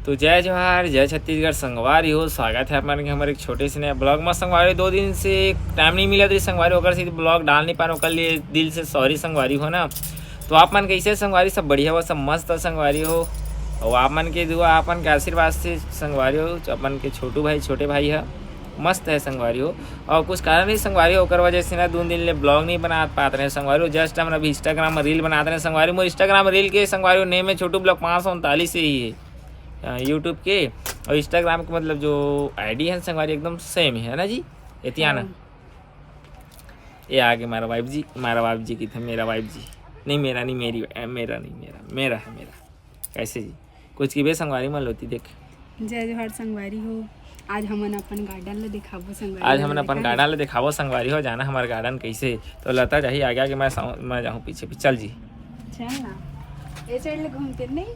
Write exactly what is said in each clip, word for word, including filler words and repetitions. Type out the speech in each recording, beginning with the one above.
तो जय जोहार, जय छत्तीसगढ़ संगवारी हो। स्वागत है आप मन के हमर एक छोटे से नया ब्लॉग में। संगवारी, दो दिन से टाइम नहीं मिला रही संगवारी, ओकर से ब्लॉग डाल नहीं पान, ओकर लिए दिल से सॉरी संगवारी हो ना। तो आप मन कैसे संगवारी? सब बढ़िया हो, सब मस्त हो संगवारी हो। और आप मन के दुआ, आप मन के आशीर्वाद से संगवारी हो, अपन के छोटू भाई, छोटे भाई है, मस्त है संगवारी हो। और कुछ कारण नहीं संगवारी हो, ओकर वजह से ना दो दिन ले ब्लॉग नहीं बना पात रहे संगवारी हो। जस्ट हम अभी इंस्टाग्राम में रील बनात रहे संगवारी हो। मोर इंस्टाग्राम रील के संगवारी हो नेम है छोटू ब्लॉग पाँच सौ उनतालीस से ही है यूट्यूब के। और इंस्टाग्राम के मतलब जो आईडी है संगवारी एकदम सेम है ना जी, एतियाना। हाँ। ये आगे हमारा वाइफ जी, हमारा वाइफ जी की था, मेरा वाइफ जी। नहीं, मेरा नहीं, मेरी, ए, मेरा नहीं, मेरा, मेरा है, मेरा। कैसे जी? कुछ की बे संगवारी मन लोती देख। जय जोहार संगवारी हो। आज हमन अपन गार्डन ला दिखाबो संगवारी आज हो, हमन अपन देखा? गार्डन ला दिखाबो संगवारी हो, जाना हमार गार्डन कैसे। तो लता जाही आगे आगे, मैं साउ-, मैं जाहूँ पीछे पीछे। चल जी। चल ना। ए साइड ले घूमते नहीं?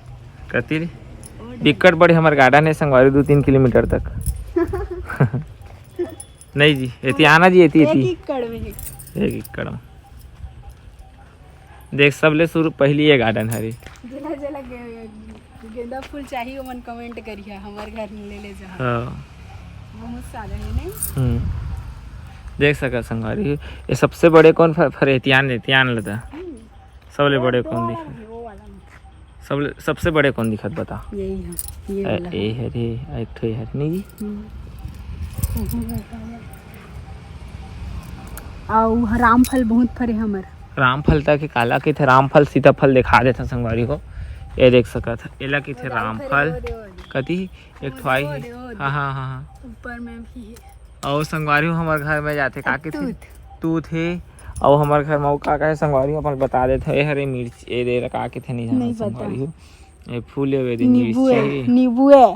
कती रे? ओ डर। बिकट बड़े हमार गार्डन है संगवारी, दो तीन किलोमीटर तक। नहीं जी, एती आना जी, एती, एक एती। एकड़ में है। एक एकड़ में। देख, सबले शुरू पहली ये गार्डन हरे। जेला, जेला गे-, गेंदा फूल चाहिए, ओमन कमेंट करिहा, हमर घर में ले, ले जा। हाँ। बहुत सारा है, नहीं? हम्म। देख सका संगवारी, ये सबसे बड़े कौन फ-, फरे? एतियान, एतियान लता। हम्म। सबले वो बड़े दो कौन वाला दिखत? है, वो वाला में। सबले, सबसे बड़े कौन दिखत बता? यही है, ये ए, वाला ए है। हरे, एक ठो ए हरे, नहीं जी? हम्म। अउ रामफल बहुत फरे हमर। रामफल तक के काला कहिथे? रामफल, सीताफल दिखा देथन संगवारी हो। ये देख सकत ह, एला कहिथे वो रामफल। वो दे, वो दे। कती? एक वो ठो आई दे, वो है। दे, वो दे। हाँ, हाँ, हाँ, हाँ। ऊपर में भी है। अउ संगवारी हो, हमर घर में जाथे का कहिथे? तूत। तूत हे। अउ हमर घर में अउ का का हे संगवारी हो, अपन बता देथे। ए हरे मिर्च, ए दे का कहिथे, नहीं जाना नहीं पता। संगवारी हो। ए फूल हे, ए दे नींबू मिर्ची हे। नींबू हे।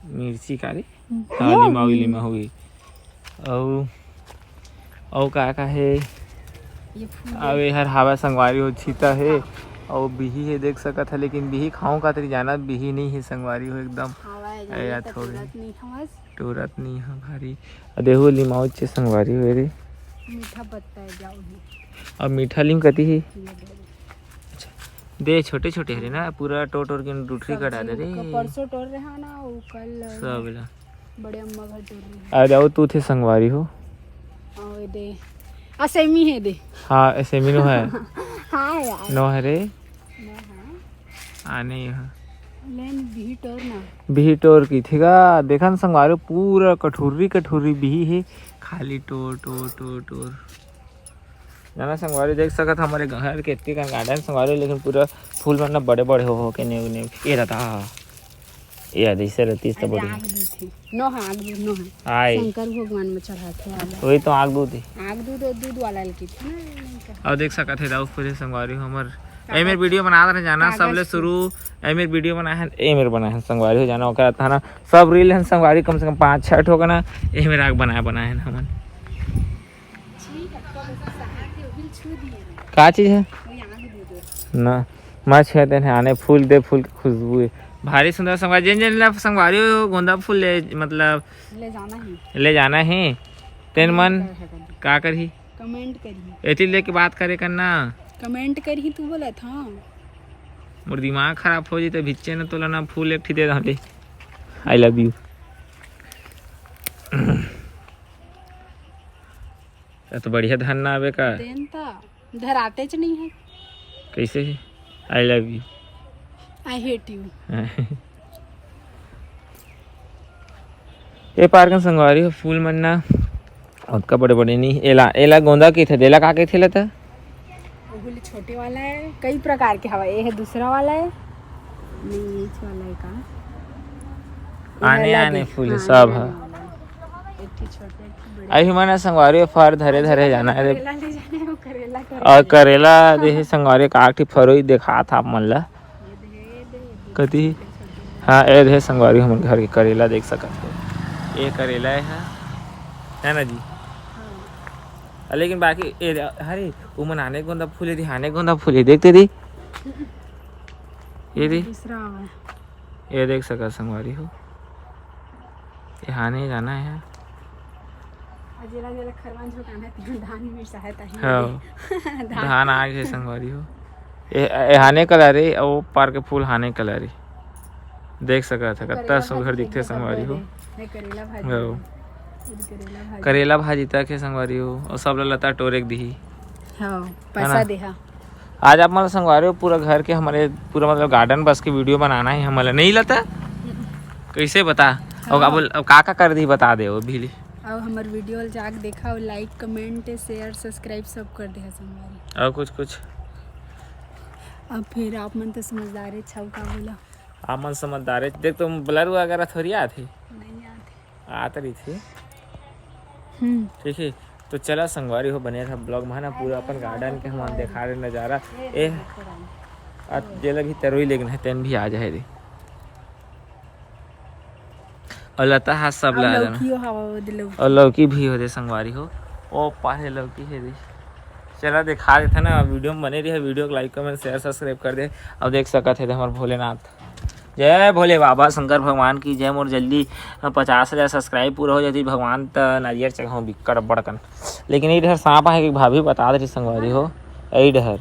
मिर्ची का रे? हम्म। हाँ, ये वाली? लिमाऊ, लिमाऊ हे। अउ, अउ का का हे? ये फूल अउ हे। एहर हावय संगवारी हो, छीता हे। हाँ। अउ बिही हे, देख सकत ह, लेकिन बिही खाऊं का तरी जाना, बिही नहीं हे संगवारी हो एकदम। हावय, अरे जाने यार, त थोड़े। तुरंत नहीं खावस। टूरत नहीं ह भारी। अ देहू लिमाऊ चे संगवारी हो रे। मीठा पत्ता है, जाओ ही। अब मीठा लीम कती ही? ये दे दे। अच्छा। दे छोटे-छोटे हरे ना, पूरा टोर-टोर के डुठरी सब कटा दे चीज रे। का परसों टोर रहा ना, वो कल सब ला। बड़े अम्मा घर टोर रही। आ जाओ तू थे संगवारी हो। आओ दे। आ सेमी है दे। हाँ, ए सेमी नो है। हाँ यार। नो है रे। नो है। आने यहाँ। लेन बिही टोर ना। बिही टोर की थे गा, देखन संगवारी पूरा कठुर्री कठुर्री बिही हे, खाली टोर, टोर, टोर, टोर। जाना संगवारी देख सकत हमरे घर के इतने कन गार्डन संगवारी, लेकिन पूरा फूल मन ना बड़े-बड़े हो, हो के नेव, नेव। ए दादा, ए जैसे रहतीस त अरे बढ़िया। आग दूध है। नो है, आग दूध नो है। आय। शंकर भगवान में चढ़ाते हैं आग। वही तो आग दूध है। आग दूध और दूध वाला लकी थे ना, नहीं तो। और देख सकत है दाऊ पूरे संगवारी हो हमर। कागज। ए मेर वीडियो बना रहे जाना, कागज सबले के। शुरू ए मेर वीडियो बनाए हैं, ए मेर बनाए हैं संगवारी हो जाना, ओकर था ना सब रील हैं संगवारी, कम से कम पाँच छः ठो का ना, ए मेर आग बनाए, बनाए हैं हमन। का चीज है? ना, मैं छुए तेन है आने फूल दे, फूल के खुशबू है। भारी सुंदर संगवारी, जेन जेन ला संगवारी हो, गोंदा फूल ले, मतलब ले जाना ही। ले जाना ही। तेन मन कमेंट कर सकत। का करही? कमेंट करही। एती लेके बात करे करना। कमेंट करही तू बोलत, हाँ। मोर दिमाग खराब हो जइते भिच्चे न तोला ना फूल एक ठी दे दहले। I love you। ए तो बढ़िया धन ना आवे का? देन ता धरातेच नहीं है। कैसे है? I love you। I hate you। ए पार के संगवारी हो फूल मन ना ओतका बड़े बड़े नहीं। एला, एला गोंदा कहिथे, देला का कहिथे लता? ओहू ले छोटे वाला है, कई प्रकार के हवा। ये है दूसरा वाला है, नहीं, ये वाला है का? आने, ये वाला आने भी, फूल हाँ, सब ये है। वाला है। एक ठे छोटे, एक ठे बड़े। अभी मन संगवारी फर धरे, धरे जाना है। करेला ले जाना है, वो करेला, और करेला। करेला देहे संगवारी का आठी फरोई देखा था आप मन ला। ये दे, ये दे, ये दे, कती? छोटे, छोटे। हाँ, ए देहे संगवारी हमर घर के करेला देख सकत हो। ये करेला है, है ना जी? हाँ। लेकिन बाकी ए, अरे, उमन आने गोंदा फूले दी, आने गोंदा फूले, देखते दी। ये दी। दूसरा आवा है। ये देख सका संगवारी हो। ये हाने जाना है। अजेला जेला खरवान झोंकाना है, धान मिर्चाहे ताही हाँ। धान। धान आ गए संगवारी हो। ए, ए हाने कलर है, वो पार के फूल हाने कलर है। देख सकत हे, कत्ता सुघर दिखथे संगवारी हो। करेला भाजी तक हे संगवारी हो, अउ सब ला लता टोरे के दिही। हाँ, पैसा देहा। आज आप मन संगवारी हो, पूरा घर के हमरे पूरा मतलब garden बस के video बनाना हे हमला, नहीं लता? कैसे बता? अब का बोल, अब का का कर दी बता दे वो भी। अब हमर video ल जाके देखा, like, comment, share, subscribe सब कर देहा संगवारी। अउ कुछ कुछ? अब फिर आप मन तो समझदार हे, छाऊ का बोला? आप मन समझदार हे। देख, तुम blur वगैरह थोड़ी आत हे। नहीं आत हे। आत रही थी। हम्म। ठीक है, तो चला संगवारी हो, बने रहा vlog में, है ना, पूरा अपन garden के हम देखा रहे नजारा। ए, आ, जेला भी तरोई लेगना है, तेन भी आ जाए दे। अउ लता हा सब ला जाना। अउ लौकी भी हो दे संगवारी हो, ओ पारे लौकी है दे। चला देखा देथे ना, video में बने रही, video को like, comment, share, subscribe कर दे। अब देख सकत है हमर भोलेनाथ। जय भोले बाबा शंकर भगवान की जय। मोर जल्दी पचास हजार subscribe पूरा हो जाती भगवान, त नारियर चघाऊँ बिक्कट बड़कन। लेकिन ये डहर सांप आहे कि भाभी बता दे रही संगवारी हो, यही डहर।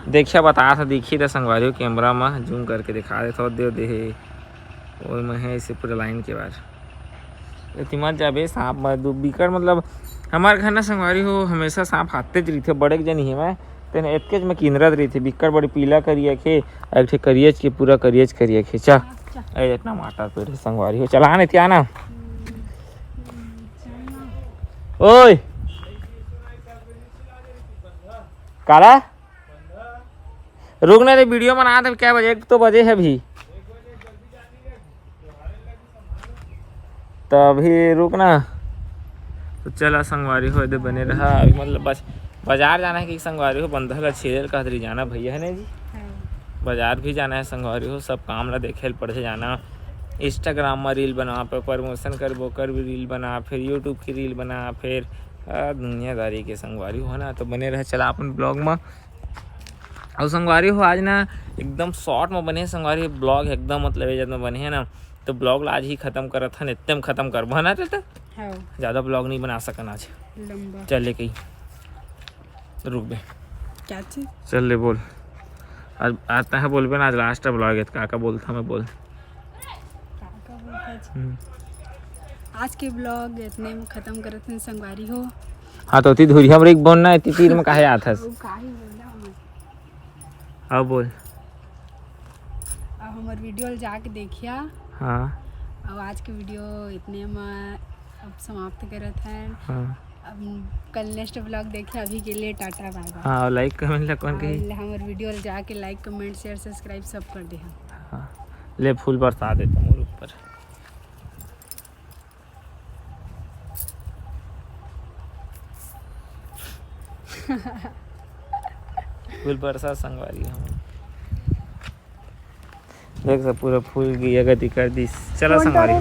देखिया बता था, दिखी था संगवारी हो, camera में zoom करके दिखा दे थो, दे दे हे। ओए में है इसे पूरा line के बार। एती मत जाबे, सांप में दू बिकट, मतलब, हमार घर ना संगवारी हो, हमेशा सांप आते ज रहिथे, बड़े के जनी हे मैं, तेन एतकेच में किंदरत रहिथे, बिकट बड़े पीला करिया के, एक ठे करियच के, पूरा करियच करिया के, चा। ए, इतना माटा पेड़ हे संगवारी हो, चला ना, इतिया ना। ओए! काला? रुक ना रे, video बना दे, क्या बजे? एक तो बजे है अभी। तो अभी रुक ना। तो चला संगवारी हो, दे बने रहा। अभी मतलब बस बाजार जाना है कि संगवारी हो, बंधा ला छेरे ल कहत रही जाना भैया, है ना जी? हाँ। बाजार भी जाना है संगवारी हो, सब काम ला देखे ल पड़थे जाना। Instagram में reel बना, पे promotion करबो, कर भी reel बना, फिर YouTube की reel बना, फिर, आ, दुनियादारी के संगवारी हो, है ना? तो बने रहे चला अपन vlog में। अउ संगवारी हो, आज ना एकदम short में बने हे संगवारी, vlog एकदम मतलब एजत में बने हे ना, तो vlog ला आज ही खत्म करत हन, इतने में खत्म करबो ना, चलता हाँ। ज्यादा vlog नहीं बना सकन आज। लंबा। चल ले कही, रुक बे। क्या चीज? चल ले बोल। आज, आज तह बोलबे ना, आज last vlog है, का का बोलता मैं बोल। का का बोलता जी? हम्म। आज के vlog इतने में खत्म करत हन संगवारी हो। हाँ, तो ओती धुरिया में एक बोन ना, एती तीर में काहे आत हस? वो काहे बोला मैं? अब बोल। अब हमर video ल जाके देखिया। हाँ। अब आज के video इतने में अब समाप्त करत हन। हाँ। अब कल next vlog देखिया, अभी के लिए टाटा bye bye। हाँ, और like comment ला कौन कही? और हमर video ल जाके like, comment, share, subscribe सब कर दे हम। हाँ, ले फूल बरसा देता मोर ऊपर। फूल बरसा संगवारी हम। देख सब पूरा फूल गिया गति कर दिस। चला संगवारी।